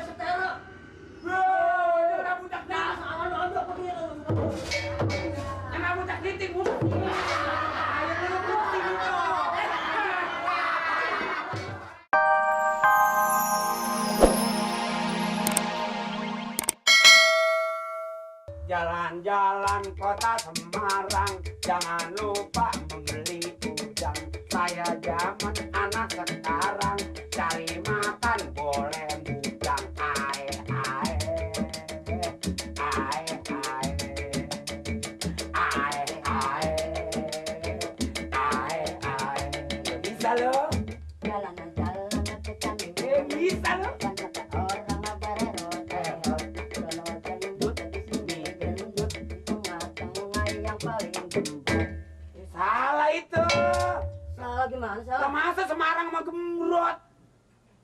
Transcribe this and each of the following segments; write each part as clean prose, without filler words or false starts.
setera. Bro, dia udah budak dah. Ada apa dia? Jangan budak titik, Bu. Ayo lu putih itu. Jalan-jalan kota Semarang, jangan lupa membeli udang. Saya zaman anak sekarang, cari makan boleh mudang. Ae, ae, ae, ae, ae, ae, ae, ae. Bisa lo? Jalan-jalan ke Candi. Bisa lo? Banyak orang bererot. Gendut di sini, gendut di tengah-tengah yang paling gembot. Salah itu. Salah gimana Lah salah? masa Semarang sama Gemrot?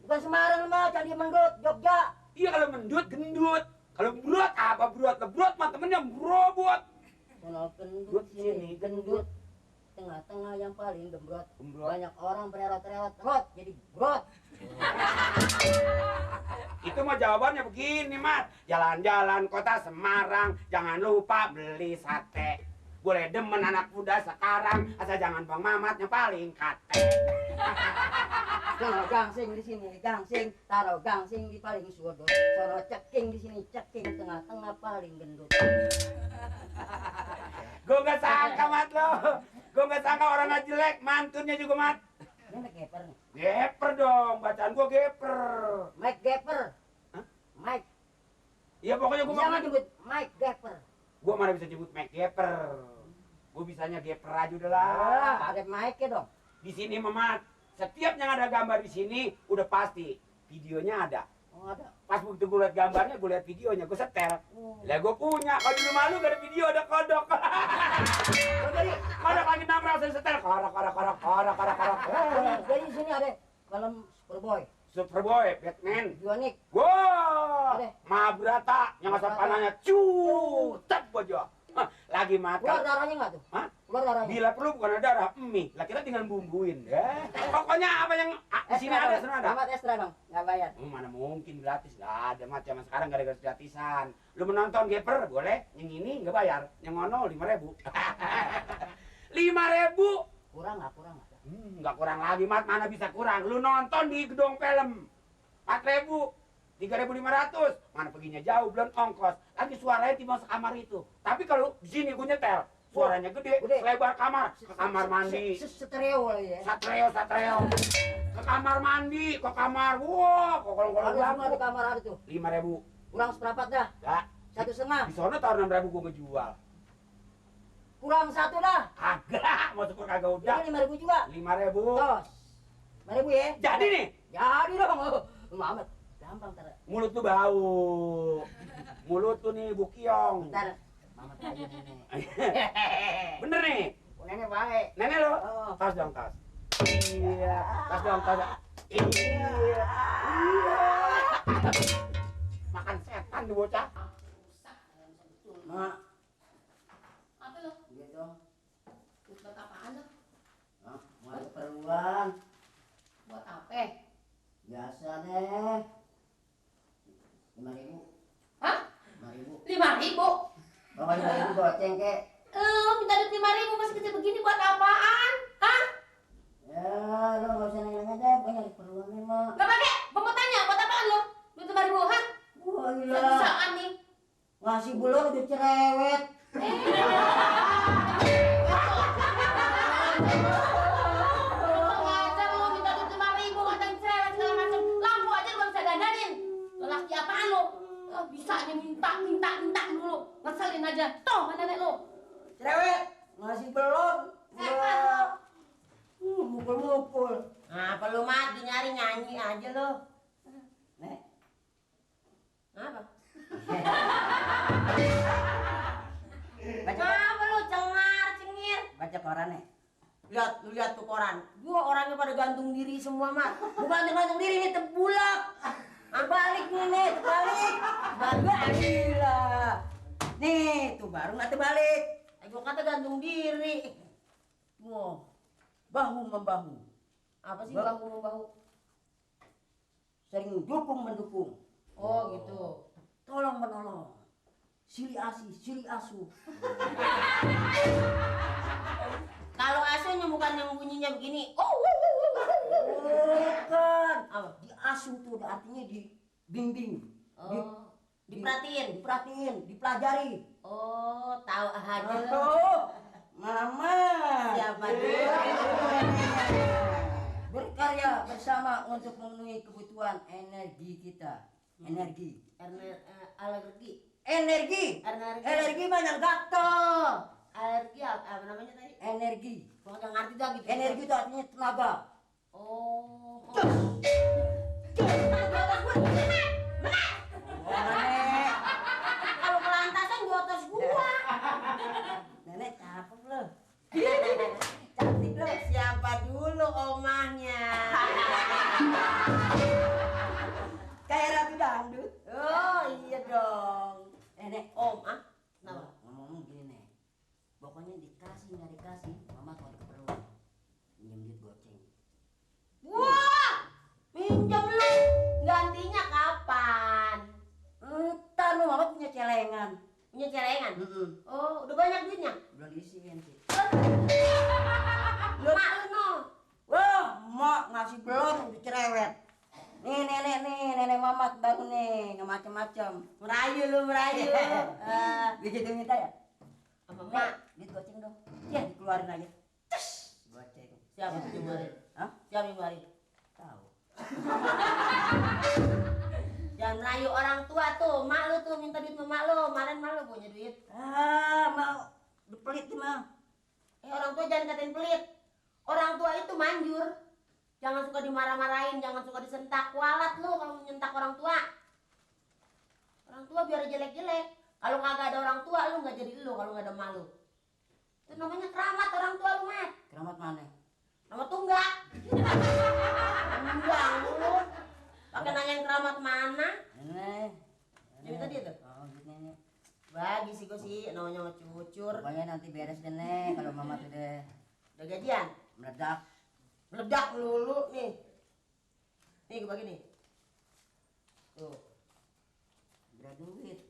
Bukan Semarang mah, Candi Mendut, Jogja. Iya kalau mendut gendut. Kalau brot apa brot? Brot mah temennya brobot. Sono gendut sini, gendut tengah-tengah yang paling gembrot. Banyak orang bererot-erot, rot jadi brot. Itu mah jawabannya begini, Mat. Jalan-jalan kota Semarang, jangan lupa beli sate. Boleh demen anak muda sekarang, asal jangan Bang Mamat yang paling kate. Sono gangsing di sini, gangsing, taruh gangsing di paling sudut. Sono ceking di sini, ceking tengah-tengah paling gendut. Gue gak sangka, Mat, lo. Gue gak sangka orangnya jelek, mantunnya juga, Mat. Ini Mike Gepper nih. Geper dong, bacaan gue geper. Mike Gepper. Hah? Mike. Iya pokoknya gue Bisa nggak nyebut Mike Gepper? Gue mana bisa nyebut Mike Geper. Gue bisanya geper aja udah Ah, lah. ada Mike dong. Di sini Mamat, setiap yang ada gambar di sini udah pasti videonya ada. Oh, ada. Pas begitu gue liat gambarnya, gue liat videonya, gue setel. Oh. Lah gue punya, kalau di rumah lu gak ada video, ada kodok. Jadi, Kodok lagi nongkrong saya setel. Kodok. jadi di sini ada film Superboy, Superboy, Batman. Bionik. Wow, Ada. Mahabharata, yang asal panahnya cutek aja. Lagi Keluar makan. darahnya nggak tuh? Hah? Keluar darahnya. Bila perlu bukan ada darah, mie. Lah kita tinggal bumbuin. Pokoknya apa yang di sini ada, sana ada. Amat ekstra dong, nggak bayar. Mana mungkin gratis. Lah ada macam sekarang gak ada gratis gratisan. Lu menonton Geper boleh, yang ini nggak bayar, yang ngono 5.000. 5.000. Kurang nggak? Nggak kurang lagi, Mat. Mana bisa kurang? Lu nonton di gedung film 4.000. 3.500, mana perginya jauh, belum ongkos. Lagi suaranya timbang sekamar itu. Tapi kalau di sini gue nyetel, suaranya gede, lebar kamar, ke kamar mandi. Stereo lagi ya. Satreo. Ke kamar mandi, ke kamar. Wah, kok kalau Ada semua di kamar ada tuh. 5.000. Kurang seperempat dah. Ya, 1,5. di sana taruh 6.000 gue ngejual. Kurang 1 dah. Kagak, mau syukur kagak udah. Jadi 5.000 juga. 5.000. Tos. 5.000 ya. Jadi nih, Jadi dong. Mamet. Gampang ntar. mulut tuh bau. Mulut tuh nih bukiong. Ntar. Mamet aja nenek. Bener nih. Nenek baik. Nenek lo, Oh. tas dong tas. Iya, tas dong tas. Iya. Makan setan tuh bocah. Mak. Apa lo? Iya dong. Buat apaan lo? Hah? Mau ada keperluan. Buat apa? Biasa deh. 5.000. Hah? 5.000. 5.000? Bawa 5.000 goceng kek. Lo minta duit 5.000 masih kecil begini buat apaan? Hah? Ya, lo nggak usah nanya-nanya deh. Pokoknya ada keperluan nih, Mak. Gak pake? Mau tanya buat apaan lo? Duit 5.000, hah? Wah, iya. Sebisaan nih. Ngasih bulon udah cerewet. Ngajar lo minta duit 5.000 ngatain cewek segala macem. Lampu aja lo bisa dandanin. Lelaki apaan lo? Bisa aja minta dulu. Ngeselin aja. Tuh mana nenek lo? Cerewet. Ngasih belon. Setan lo. Mukul-mukul. Nah, perlu mati nyari nyanyi aja lo. Nek. Apa? Baca, Apa lu cengar cengir? baca koran nih. Lu lihat tuh koran. Gua orangnya pada gantung diri semua, Mat. Bukan gantung diri nih tebulak. Balik nih, terbalik. Gila. Nih, tuh baru nggak terbalik. Gua kata gantung diri. Wah, bahu membahu. Apa sih bahu membahu? Sering dukung mendukung. Oh gitu. Tolong menolong. Sili asi, sili asu. Kalau asuhnya bukan yang bunyinya begini. Bukan. Apa? Diasuh tuh artinya dibimbing. Oh, diperhatiin. Diperhatiin, dipelajari. Oh, tahu aja. Oh, Mama. Siapa dia? Berkarya bersama untuk memenuhi kebutuhan energi kita. Energi. Alergi. Energi banyak gatel. Alergi apa namanya tadi? Energi. Gua nggak ngerti dah gitu. Energi itu artinya tenaga. Oh. Nenek, Kalau kelantasan di atas gua. nenek cakep loh. Cantik loh. Siapa dulu omahnya? Kayak ratu dangdut. Oh iya dong. Nenek, Om ah? Kenapa? ngomong gini nek. Pokoknya dikasih nggak dikasih, mama kalau keperluan pinjam duit goceng. Wah, minjem lu. Gantinya kapan? Entar lu mama punya celengan. Punya celengan? Oh, udah banyak duitnya? Belum diisiin sih. Mak lu no. Wah, mak ngasih belum udah cerewet. Nih nenek mamat baru nih, nggak macem-macem. Merayu lu, merayu. Begitu minta ya? Sama mak. Duit goceng dong. Ya dikeluarin aja. Cus, goceng. Siapa yang ngeluarin? Hah? Siapa yang ngeluarin? Tahu. Jangan merayu orang tua tuh. Mak lu tuh minta duit sama mak lu. Kemarin mak lu punya duit. Mau pelit nih mah. Orang tua jangan katain pelit. Orang tua itu manjur. Jangan suka dimarah-marahin, jangan suka disentak. Kualat lu kalau nyentak orang tua. Orang tua biar jelek-jelek. Kalau kagak ada orang tua lu nggak jadi lu kalau nggak ada malu. Itu namanya keramat orang tua lu, Mat. Keramat mana? Nama tunggak. Tunggak lu. Pakai nanyain keramat mana? Nenek. Duit tadi tuh? Oh, duit nenek. Bagi sih gue sih namanya cucur. Pokoknya nanti beres deh nek kalau mama Udah gajian. meledak. Meledak lulu nih. Nih gue bagi nih. Tuh, Udah duit.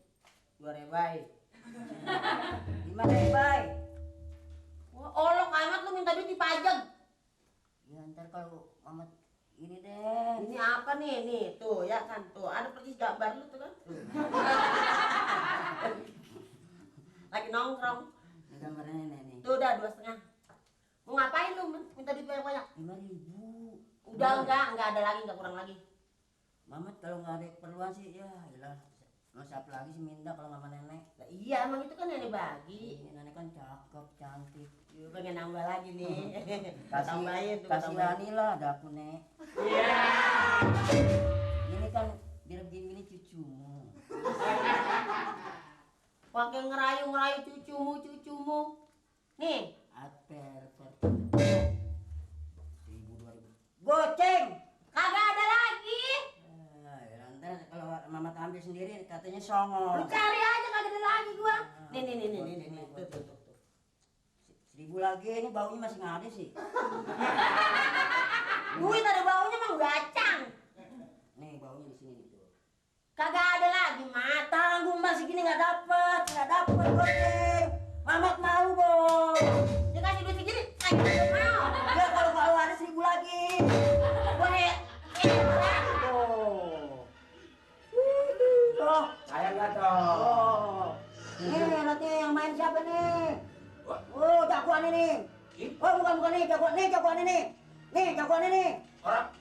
2 rebai. Gimana bay? Wah, olok amat lu minta duit dipajang. Ya ntar kalau mama ini deh. Ini apa nih? Nih, tuh ya kan. Tuh, ada persis gambar lu tuh kan. Tuh. Lagi nongkrong. Ini gambar nenek nih. Tuh udah 2,5. Mau ngapain lu minta duit banyak-banyak? 5.000. Udah enggak ada lagi, enggak kurang lagi. Mama kalau nggak ada keperluan sih ya iyalah. Mas siapa lagi sih minta kalau mama nenek? Nah, iya, emang itu kan nenek bagi. Ini nenek kan cakep, cantik. Yuk, pengen nambah lagi nih. Tambahin tuh, kasih tambahin. Lani lah ada aku nek. Iya. Ini kan biar begini cucumu. Pakai ngerayu cucumu. Nih, Aper 1.000 2.000. Goceng. kagak ada lagi. Ntar kalau mama ambil sendiri katanya songong. Lu cari aja kagak ada lagi gua. Nih. Tuh. 1.000 lagi ini baunya masih nggak ada sih. Duit ada baunya mah gacang. Nih baunya di sini tuh. Kagak ada lagi, Mat. Tanggung masih gini nggak dapet goceng. Mamat mau dong. Dia kasih duit segini, kagak mau. Ya kalau ada 1.000 lagi. Gua Oh, Saya lihat dong. nih nanti yang main siapa nih? Oh, jagoan ini. Oh, bukan nih, jagoan ini. Nih, jagoan ini. Orang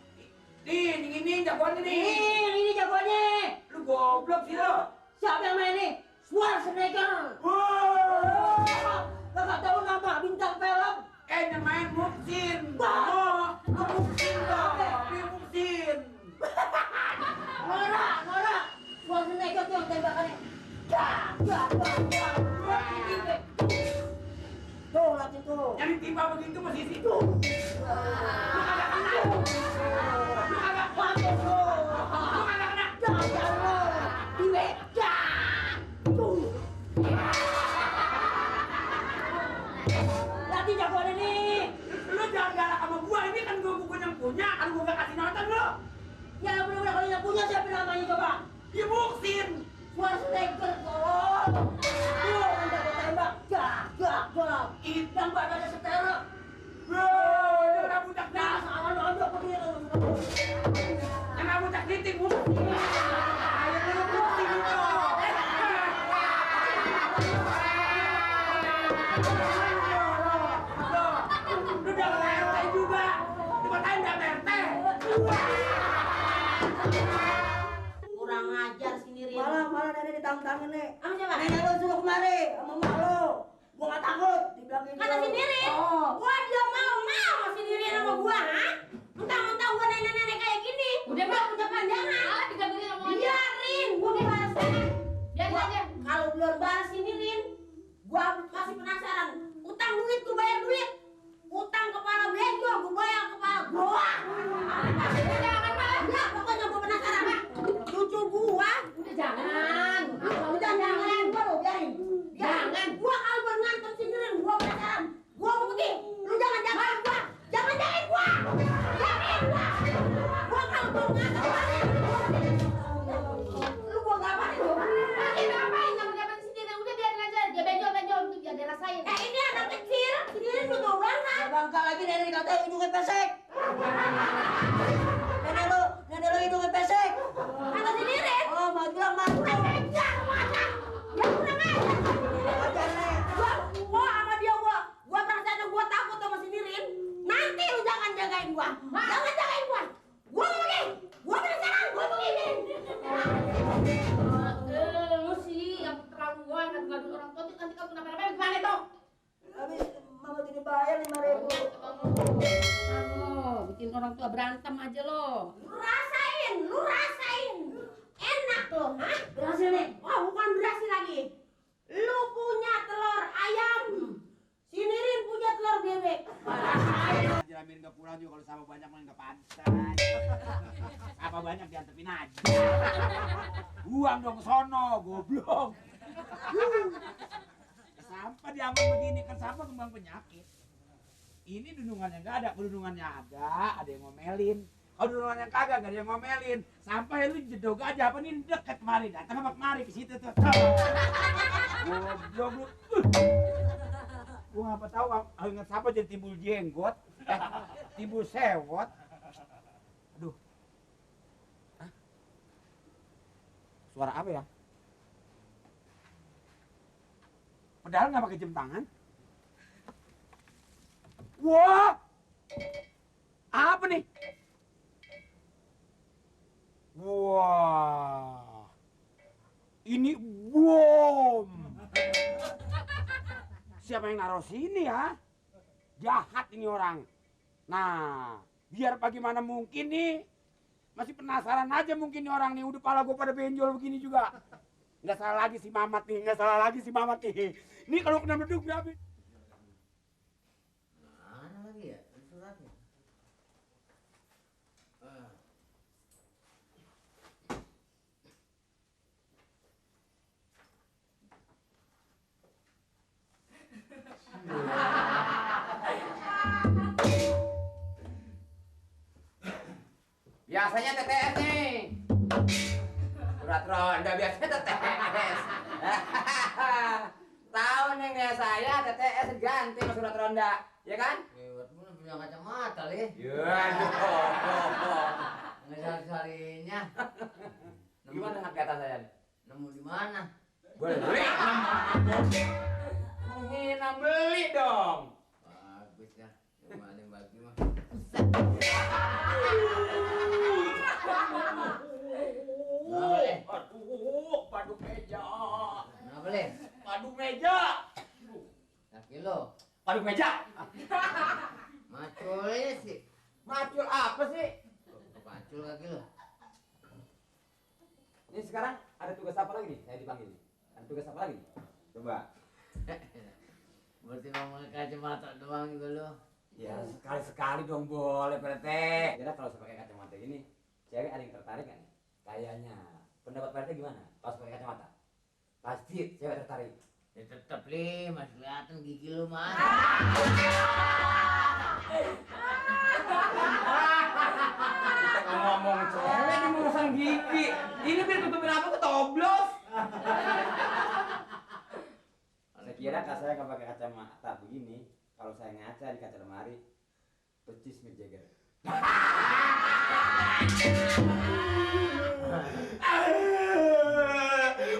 ini jagoan ini. Ini jagoannya. Lu goblok sih lo. Siapa yang main nih? Schwarzenegger. Wow. Kakak tahu nama bintang film? Yang main Muksin. Bah. Muksin dong. Muksin. Nora. Schwarzenegger tuh yang tembakannya. Tuh, lihat itu. Yang ditimpa begitu masih situ. Nanti jagoan ini. Lu jangan galak sama gua, ini kan gua yang punya, kan gua gak kasih nonton lu. Ya bener-bener kalau yang punya siapa namanya coba? Ya Gua steger tolong. Tuh, udah gua tembak. Jak. Yang badannya seterek. Bro, dia udah budak Nah, dah. sama lu aja aku dia. Yang budak titik, Bu. Ayo lu bukti gitu. Lu udah RT juga. Dikatain udah RT. Kurang ajar si Nirin. Malah nenek ditang-tangin nih. Sama siapa? Nenek lu suruh kemari sama mak lu. Gua gak takut dibilang gitu. Kata si Nirin, Oh. gua dia mau si Nirin sama gua, ha? Mentang-mentang gua nenek-nenek kayak gini. Udah mah punya pandangan. Digambarin omongannya. Biarin, gua balas sekarang. Biarin Gua- aja. Kalau belum balas si Nirin, gua masih penasaran. Utang duit, gua bayar duit. Utang kepala benjol, gua bayar kepala gua. Jangan malah. Ya, pokoknya gua penasaran. Cucu gua, Udah jangan. udah jangan gua lo biarin. Jangan. Gua kalau berantem si Nirin, gua penasaran. Gua mau pergi. Lu jangan jagain gua. Jangan jagain gua. Jagain gua. Gua kalau berantem lu gua ngapain lu? Lagi ngapain zaman-zaman sendiri? Udah biarin aja. Dia benjol-benjol untuk biar dia rasain. Ini anak kecil. Si Nirin lu tau banget. Ya bangka lagi nenek dikatain hidungnya pesek. Nenek lu hidungnya pesek. Kata si Nirin. Oh, mau bilang maju. Ya, mana? Ya kurang ajar. Ajar nih. Gua sama dia gua perasaan gua takut sama si Nirin. Nanti lu jangan jagain gua. Jangan jagain gua. Gua mau pergi. Gua penasaran, gua mau pergi. Lu sih yang keterlaluan ngadu-ngadu orang tua tuh nanti kamu kenapa-napa gimana tuh? Habis mama tidak bayar 5.000. Kamu bikin orang tua berantem aja lo. Lu rasain. Enak loh, hah? Berhasil nih. Oh, bukan berhasil lagi. Lu punya telur ayam. Si Nirin punya telur bebek. Jamin nggak pulang juga kalau sama banyak mah nggak pantas. Apa banyak diantepin aja. Buang dong ke sono, goblok. Sampah diambil begini kan sampah kembang penyakit. Ini dundungannya nggak ada, dundungannya ada yang ngomelin. Kalau dundungannya kagak, nggak ada yang ngomelin. Sampah ya lu jedog aja, apa nih deket kemari, datang apa kemari ke situ tuh. Goblok lu. Gua ngapa tahu, ingat siapa jadi timbul jenggot, timbul sewot. Aduh. Hah? Suara apa ya? Padahal nggak pakai jam tangan. Wah, apa nih? Wah, ini bom. Siapa yang naruh sini ya? Jahat ini orang. Nah, biar bagaimana mungkin nih, masih penasaran aja mungkin nih orang nih. Udah pala gue pada benjol begini juga. Nggak salah lagi si Mamat nih, nggak salah lagi si Mamat nih. Ini kalau kena beduk berapa? Mana lagi ya suratnya? Biasanya TTS nih. Surat ronda biasanya TTS. Tahu nih nggak saya TTS ganti sama surat ronda, ya kan? Buat lu punya kacamata lih. Ya, Ngejar-carinya. gimana dengan kata saya? Nemu di mana? Boleh beli? Menghina beli dong. Bagus ya. Yang paling bagi mah. Aduh, paduk meja. Kenapa lih? Paduk meja. Kaki lo. Paduk meja. Maculnya sih. Macul apa sih? Macul kaki lo. Ini sekarang ada tugas apa lagi nih? Saya dipanggil nih. Ada tugas apa lagi? Coba. Berarti ngomongin kacamata doang juga lo. Ya sekali-sekali dong boleh Pak RT. Kira kalau saya pakai kacamata ini, cewek ada yang tertarik nggak nih? Kayaknya. Pendapat Pak RT gimana? Pas pakai kacamata? Pasti cewek tertarik. Ya tetep lih, masih kelihatan gigi lo mah. Kita ngomong cewek di urusan gigi. Ini biar tutupin apa ketoblos? kata saya kalau pakai kacamata begini, kalau saya ngaca di kaca lemari, percis Mick Jagger.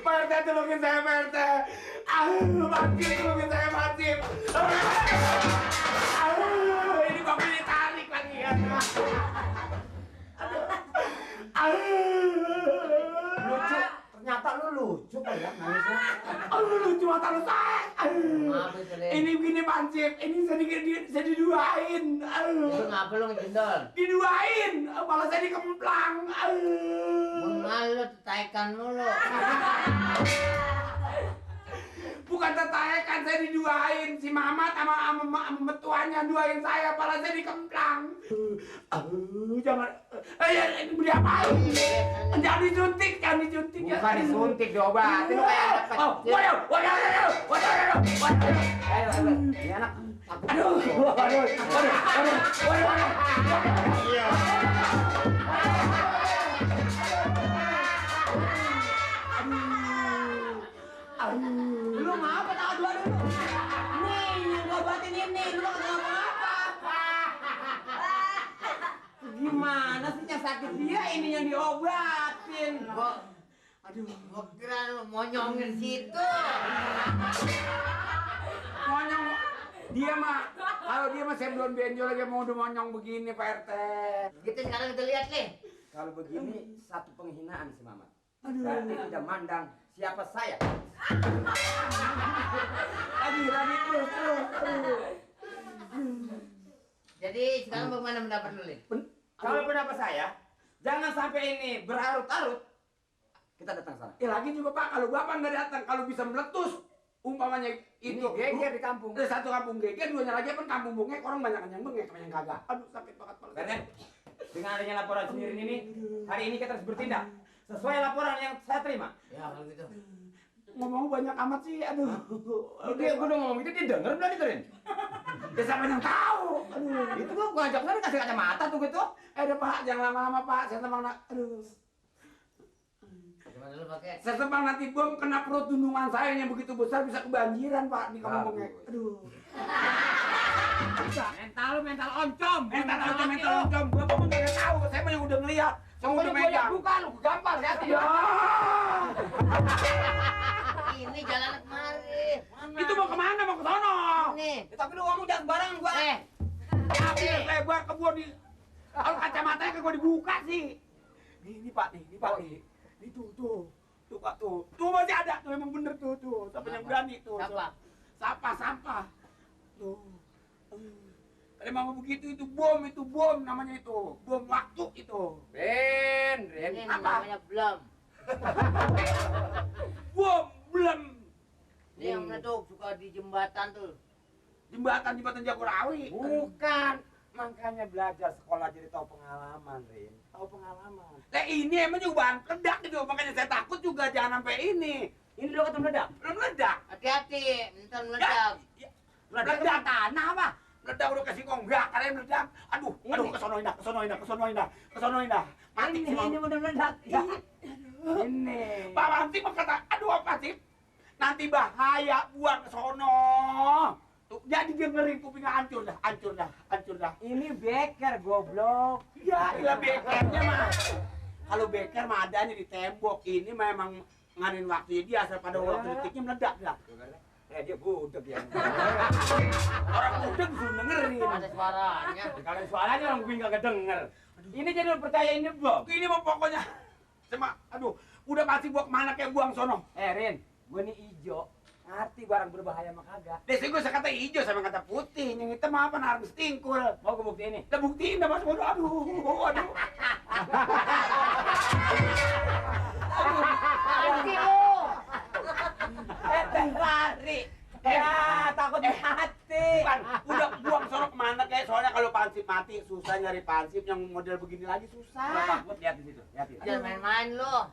Pak RT tolongin saya Pak RT. Mati tolongin saya mati. Ini bapak ditarik lagi ya. Lucu, ternyata lu lucu kan ya nangisnya. Lucu mata lu say. Ngapa itu, Le? Ini begini Pansip, ini saya diduain. Itu ngapa lu ngejendol? Diduain, malah saya dikemplang. Mengalut tetekan mulu. Bukan tetaekan, saya diduain. Si Mamat sama metuanya duain saya, malah saya dikemplang. Jangan, ini diapain? Jangan disuntik, jangan disuntik. Bukan disuntik, diobatin lu kayak dapat. Oh, waduh. Ayo, ini anak. Waduh. Lu ngapa tak dua dulu? Nih, yang ngobatin ini, lu nggak ngapa-ngapa. Gimana sih yang sakit dia ini yang diobatin? Gua kira lu monyongin situ. Monyong. Dia mah, kalau dia mah saya belum benjol lagi mau udah monyong begini Pak RT. Gitu sekarang kita lihat, Le. Kalau begini satu penghinaan si Mamat. Berarti tidak mandang siapa saya. Lagi terus. Jadi sekarang bagaimana pendapat lu, Le? Kalau pendapat saya, jangan sampai ini berlarut-larut. Kita datang sana. Lagi juga Pak, kalau Bapak nggak datang, kalau bisa meletus, umpamanya Ini itu geger di kampung. Satu kampung geger, duanya lagi kan kampung bengek, orang banyak yang bengek, banyak yang kagak. Aduh sakit banget Pak. Beren, dengan adanya laporan sendiri ini, hari ini kita harus bertindak sesuai laporan yang saya terima. Ya kalau gitu. Ngomong banyak amat sih, aduh. Dia udah ngomong itu dia denger belum diterin? Ya siapa yang tahu? Aduh. Itu gua ngajak saya dikasih kacamata tuh gitu. Ada Pak, jangan lama-lama Pak, saya tembang aduh. Gimana lu pakai? Saya tembang nanti bom kena perut tundungan saya yang begitu besar bisa kebanjiran Pak di kampung bengek. Aduh. Mental oncom. Mental oncom. Bapak pun nggak tahu, saya mah yang udah ngeliat. Saya udah megang. Bukan lu gampar ya. Ya. Ini jalan kemari. Itu mau kemana? Mau ke sono. Nih. Tapi lu ngomong jangan sembarangan gua. Tapi lebar ke gua di kalau kacamatanya ke gua dibuka sih. Ini Pak nih. Itu tuh Pak tuh. Tuh masih ada tuh emang bener tuh. Siapa yang berani tuh. Sampah. Tuh. Tadi mau begitu itu bom namanya itu. Bom waktu itu. Ren. Ini Apa? namanya belum. Bom belum. Ini yang meletup suka di jembatan tuh. Jembatan Jagorawi. Bukan. Makanya belajar sekolah jadi tahu pengalaman, Rin. Tahu pengalaman. Nah ini emang juga bahan peledak gitu. Makanya saya takut juga jangan sampai ini. Ini lo kata meledak. Belum meledak. Hati-hati, minta meledak. Meledak tanah apa? Meledak udah kasih konggak, karena meledak. Aduh, kesono indah. Mati sih Ini udah meledak. Ya. Ini. Pak Manti berkata, aduh apa sih? Nanti bahaya buang ke sono. Tuh, jadi dengerin kupingnya hancur dah. Ini beker goblok. Ya, ilah bekernya mah. Kalau beker mah adanya di tembok. Ini memang nganin waktunya dia asal pada waktu detiknya meledak dah. Dia budek ya. Orang udah disuruh dengerin. Ada suaranya. Kalau suaranya orang kuping kagak denger. Ini jadi lu percaya ini, Bob. Ini mah pokoknya aduh, udah pasti gua kemana kayak buang sono. Rin, gua nih ijo. Ngerti barang berbahaya mah kagak. Desi gua sekata hijau sama kata putih, yang hitam apa narang stingkul. Mau gua buktiin nih. Udah buktiin dah mas, aduh. Hati lu. Lari. Ya, takut mati. Bukan, udah buang sono kemana kayak soalnya kalau pansip mati susah nyari pansip yang model begini lagi susah. Takut lihat di situ, lihat. Jangan main-main lu.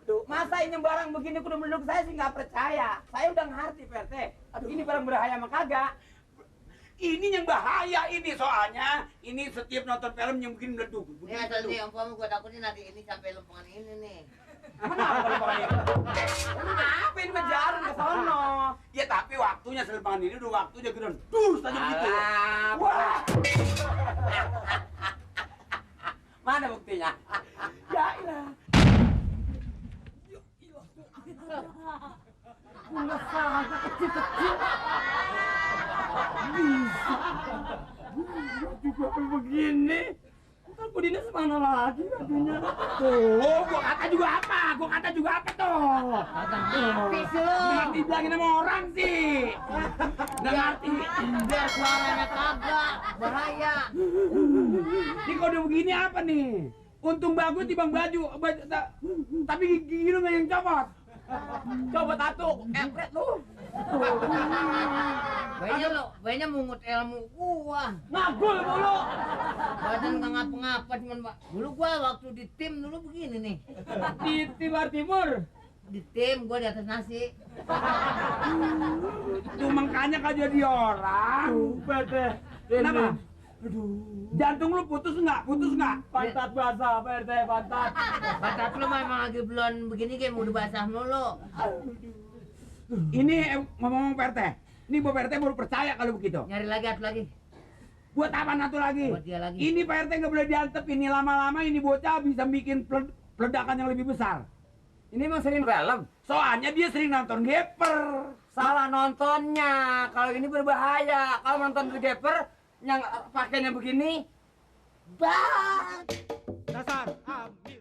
Tuh, masa ini barang begini kudu meluk saya sih nggak percaya. Saya udah ngerti, PRT. Aduh, ini barang berbahaya mah kagak. Ini yang bahaya ini soalnya ini setiap nonton film yang begini meleduk. Ini asal nih, umpama gua takutnya nanti ini sampai lempengan ini nih. Kenapa kalau pakai ini? Kenapa ini menjarum ke sono? Ya tapi waktunya selepangan ini, udah waktunya geron. Dus aja begitu. Alah, Wah, mana buktinya? ya ilah. Punya sahabat kecil-kecil. Bisa. Juga begini. Ntar Budina semana lagi katanya. Tuh, gua kata juga apa? Tuh. Ngerti sih lo. Ngerti bilangin sama orang sih. Nggak ngerti. Biar suaranya kagak bahaya. Ini kalau udah begini apa nih? Untung bagus di bang baju, tapi gigi lu nggak yang copot. Coba tato, kepret lu. Banyak mungut ilmu gua. Ngabul mulu. Badan nggak ngapa-ngapa cuman Pak. Dulu gua waktu di tim dulu begini nih. Di Timur Timur. Di tim gua di atas nasi. Tuh makanya kagak jadi orang. PT. Kenapa? Aduh. Jantung lu putus nggak? Pantat basah, PT, pantat. Batat lu memang lagi belum begini kayak mau dibasah mulu. Ini ngomong PRT. Ini Bu PRT baru percaya kalau begitu. Nyari lagi atu lagi. Buat apa natu lagi? Buat dia lagi. Ini PRT nggak boleh diantep. Ini lama-lama ini bocah bisa bikin peledakan yang lebih besar. Ini emang sering film. Soalnya dia sering nonton Geper. Salah nontonnya. Kalau ini berbahaya. Kalau nonton The Gapper yang pakainya begini, Dasar ambil.